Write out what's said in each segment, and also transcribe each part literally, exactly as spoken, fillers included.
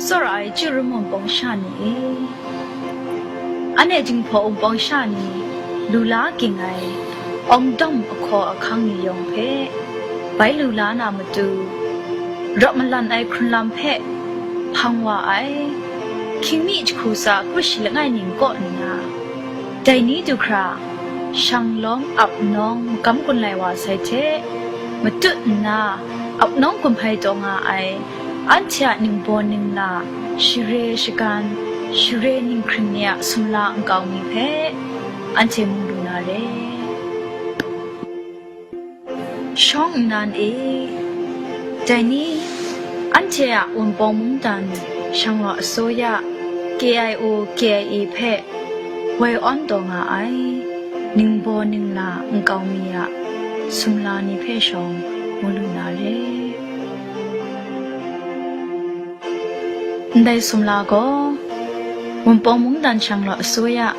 Tsawra ai chyu rum wunpawng sha ni e, anhte Jinghpaw wunpawng sha ni lu la ging ai awng dawm ahkaw ahkang ni yawng hpe bai lu la na matu, rawt malan ai hkrun lam hpe hpang wa ai, hkying mi jahku tsa kru shi langai ning kaw nna, dai ni du hkra, shanglawm ap nawng magam gun lai wa sai hte, matut nna ap nawng gumhpai taw nga ai, anhte a ningbaw ningla, share shagan, share ninghkring ni a sumla nkau mi hpe anhte mu lu na re. Shawng nnan e, dai ni, anhte a Wunpawng mungdan, Shanglawt Asuya, K I O, K I A hpe woi awn taw nga ai, ningbaw ningla nkau mi a sumla ni hpe shawng mu lu na re. Ndai sumla gaw, Wunpawng mungdan Shanglawt Asuya,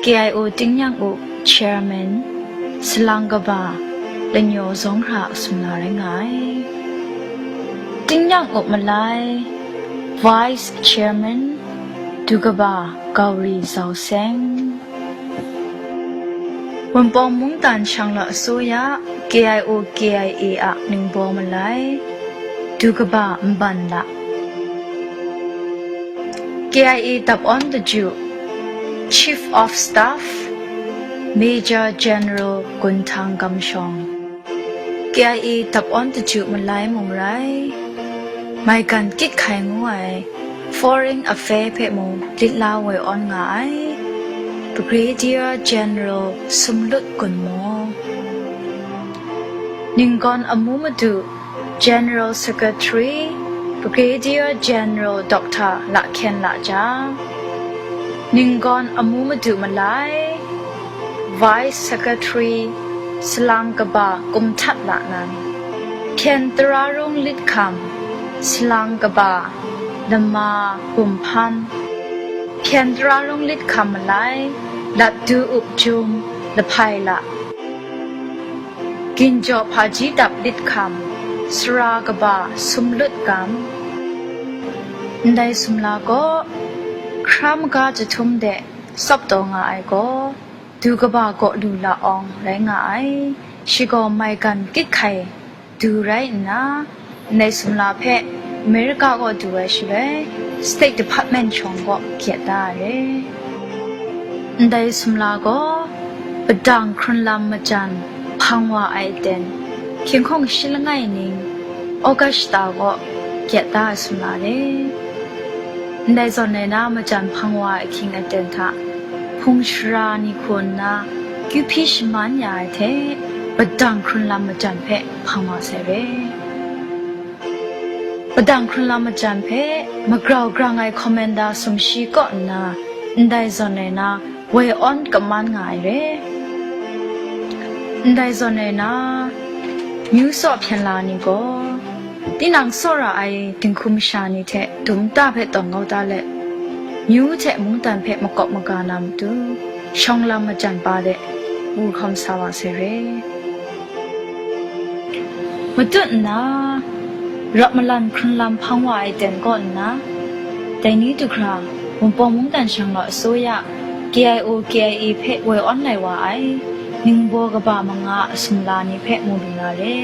K I O tingnyang u Chairman, salang kaba, lanyaw zawng hra sumla rai nga ai. Tingnyang u malai, Vice Chairman, du kaba, Gauri Zau Seng. Wunpawng mungdan Shanglawt Asuya, K I O K I A a ningbaw malai, du kaba nban la. K I A dap awn daju, Chief of Staff, Major General Gunthang Gamshawng. K I A dap awn daju malai mung rai, maigan kit hkai ngu ai, Foreign Affair hpe mung lit la woi awn nga ai, Brigadier General Sumlut Gunmaw. Ninggawn amu madu, General Secretary, Brigadier General Doctor Lahkyen Lahja. Ninggawn amu madu malai, Vice Secretary, salang kaba Kumhtat Lahnan. Hpyen Tara Rung Lit Hkam, salang kaba Lama Kumhpan. Hpyen Tara Rung Lit Hkam malai, Latdu Up Jum, Lahpai La. Ginjaw Hpaji Dap Lit Hkam, sara kaba Sumlut Gam. Ndai sumla gaw, hkra maga jahtum de tsawp taw nga ai gaw, du kaba Gaw Lu La Awng rai nga ai. Shi gaw maigan kit hkai du rai nna, ndai sumla hpe America kaw du ai shaloi, State Department shawng kaw gyet da ai re. Ndai sumla gaw, padang hkrunlam majan hpang wa ai aten, hkying hkawng shi langai ning, August shata kaw gyet da ai sumla re. Ndai zawn ai na majan hpang wa ai ahkying aten hta, hpung shara ni hku nna, kyu hpyi shaman ya ai hte, padang hkrunlam majan hpe hpang wa sai re. Padang hkrunlam majan hpe magrau grang ai commander sumshi kaw nna, ndai zawn ai na woi awn kaman nga ai re. Ndai zawn ai na, myu tsaw hpyen la ni gaw, tinang tsawra ai dinghku masha ni hte dum nta hpe tawn kau da let, myu hte mungdan hpe makawp maga na matu, shawng lam majan pa de, wu hkawm sa wa sai re. Matut nna, rawt malan hkrunlam hpang wa ai ten kaw nna, dai ni du hkra, Wunpawng mungdan shanglawt asuya, K I O K I A hpe woi awn lai wa ai, ningbaw kaba manga a sumla ni hpe mu lu na re.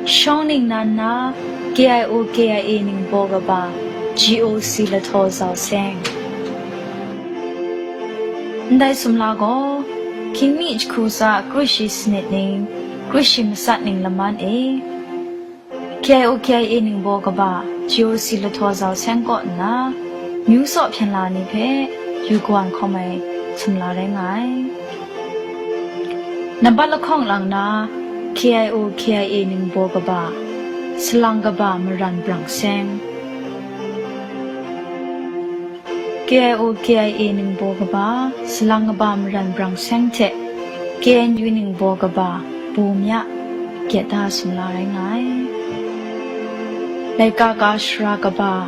Shawng ningnan na, K I O K I A ningbaw kaba, G O C Lahtaw Zau Seng. Ndai sumla gaw, hkying mi jahku tsa kru shi sanit ning, kru shi matsat ning laman e, K I O K I A ningbaw kaba, G O C Lahtaw Zau Seng kaw nna, myu tsaw hpyen la ni hpe yu kawan hkawm ai sumla rai nga ai. Nambat lahkawng lang na, K I O K I A ningbaw kaba, salang kaba Maran Brang Seng. K I O K I A ningbaw kaba, salang kaba Maran Brang Seng hte K N U ningbaw kaba, Bum Ya, gyet da sumla rai nga ai. Laika ka shara kaba,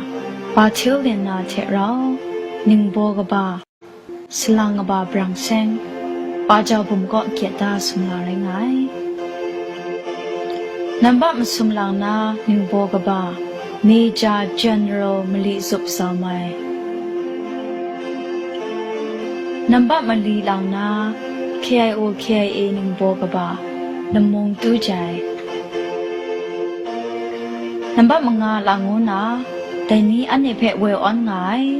Patil Lena hte rau, ningbaw kaba, salang kaba Brang Seng, Pajau Bum kaw gyet da sumla rai nga ai. Nambat masum lang na ningbaw kaba, Major General mali zup sau mai. Nambat mali lang na, K I O K I A ningbaw kaba lamung tu jai. Nambat manga lang ngu na, dai ni anhte hpe woi awn nga ai.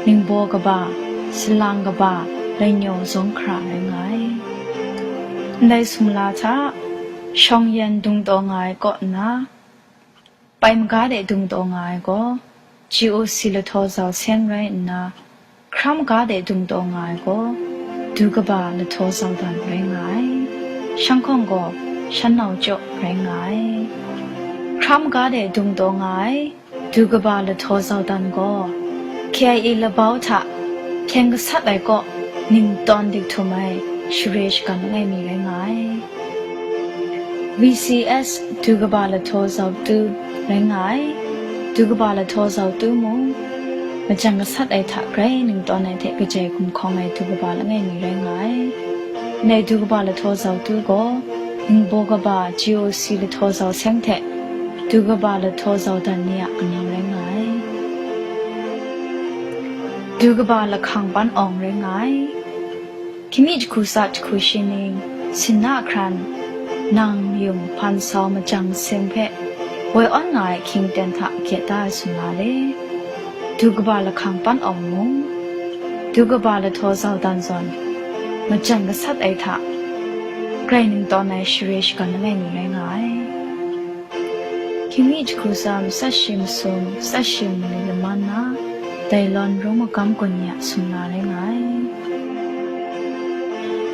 Ningbaw kaba, salang kaba, lainyaw zawng hkra rai nga ai. Ndai sumla hta, shawng yan dung taw nga ai kaw nna, pai maga de dung taw nga ai gaw, G O C lahtaw zau seng rai nna, hkra maga de dung taw nga ai gaw, du kaba lahtaw zau dan rai nga ai. Shanghkawng gaw shan nau jaw rai nga ai. Hkra maga de dung taw nga ai, du kaba lahtaw zau dan gaw, K I A labau hta hkyeng gasat ai kaw ningtawn dik htum ai share shagan langai mi rai nga ai. V C S du kaba lahtaw zau tu rai nga ai. Du kaba lahtaw zau tu mung, majan gasat ai hta grai ningtawn ai hte kajai gumhkawng ai du kaba langai mi rai nga ai. Ndai du kaba lahtaw zau tu gaw, ningbaw kaba G O C lahtaw zau seng hte du kaba lahtaw zau dan ni a kanau rai nga ai. Du kaba lahkang pan awng rai nga ai. Hkying mi jahku tsa jahku shi ning, sinna hkran, nang yung hpan sau majang seng hpe woi awn nga ai hkying ten hta gyet da ai sumla le, du kaba lahkang pan awng mung, du kaba lahtaw zau dan zawn, majan gasat ai hta grai ningtawn ai share shagan langai mi rai nga ai. Hkying mi jahku tsa matsat shi masum, matsat shi mali laman na, dai lawn rawng magam kun ni a sumla rai nga ai.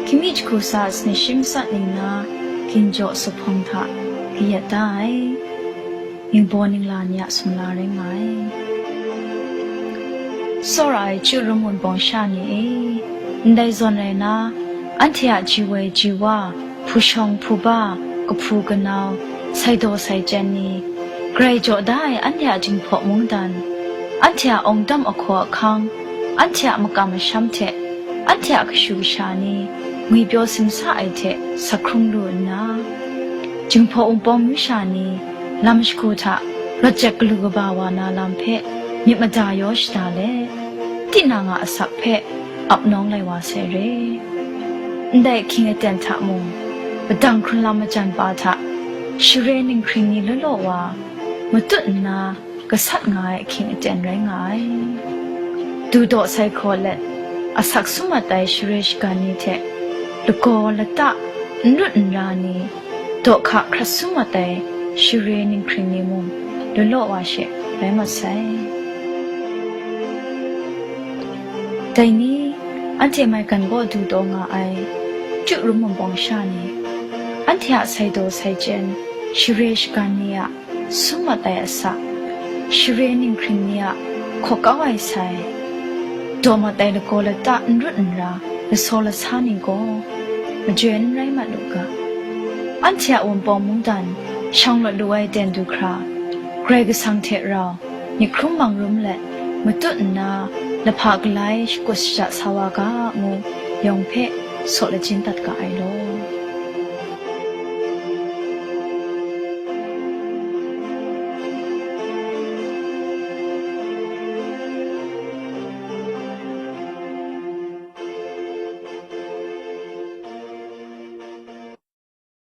Hkying mi jahku tsa sanit shi matsat ning na, ginjaw suphpawng hta kayat da ai, ningbaw ningla ni a sumla rai nga ai. Tsawra ai chyu rum wunpawng sha ni e, ndai zawn rai na, anhte a ji woi ji wa, hpu shawng hpu ba, kahpu kanau, sai daw sai chyen ni, grai jaw da ai anhte a jinghpaw mungdan, anhte a awngdam ahkaw ahkang, anhte a makam masham hte, anhte a kashu kasha ni, ngwipyaw simsa ai hte sak hkrung lu nna, jinghpaw wunpawng masha ni, lam shagu hta rawt jep galu kaba wa na lam hpe myit mada yaw shada let, tinang a asak hpe ap nawng lai wa sai re. Ndai hkying aten hta mung, padang hkrunlam majan pa hta share ninghkring ni law law wa matut nna gasat nga ai ahkying aten rai nga ai. Du daw sai hkaw let, asak sum mat ai share shagan ni hte lagaw lata n rut n ra ni, daw hka hkrat sum mat ai share ninghkring ni mung law law wa she rai mat sai. Dai ni, anhte maigan kaw du taw nga ai, chyu rum wunpawng sha ni, anhte a sai daw sai chyen, share shagan ni a sum mat ai asak, share ninghkring ni a hkaw kau ai sai, daw mat ai lagaw lata n rut n ra, lasaw lasa ni gaw, majoi n rai mat u ga. Anhte a wunpawng mungdan shang lawt lu ai ten du hkra, Karai Kasang hte rau, myit hkrum mang rum let, matut nna, lahpa galai shakut shaja sa wa ga ngu, yawng hpe saw lachyum dat ga ai law.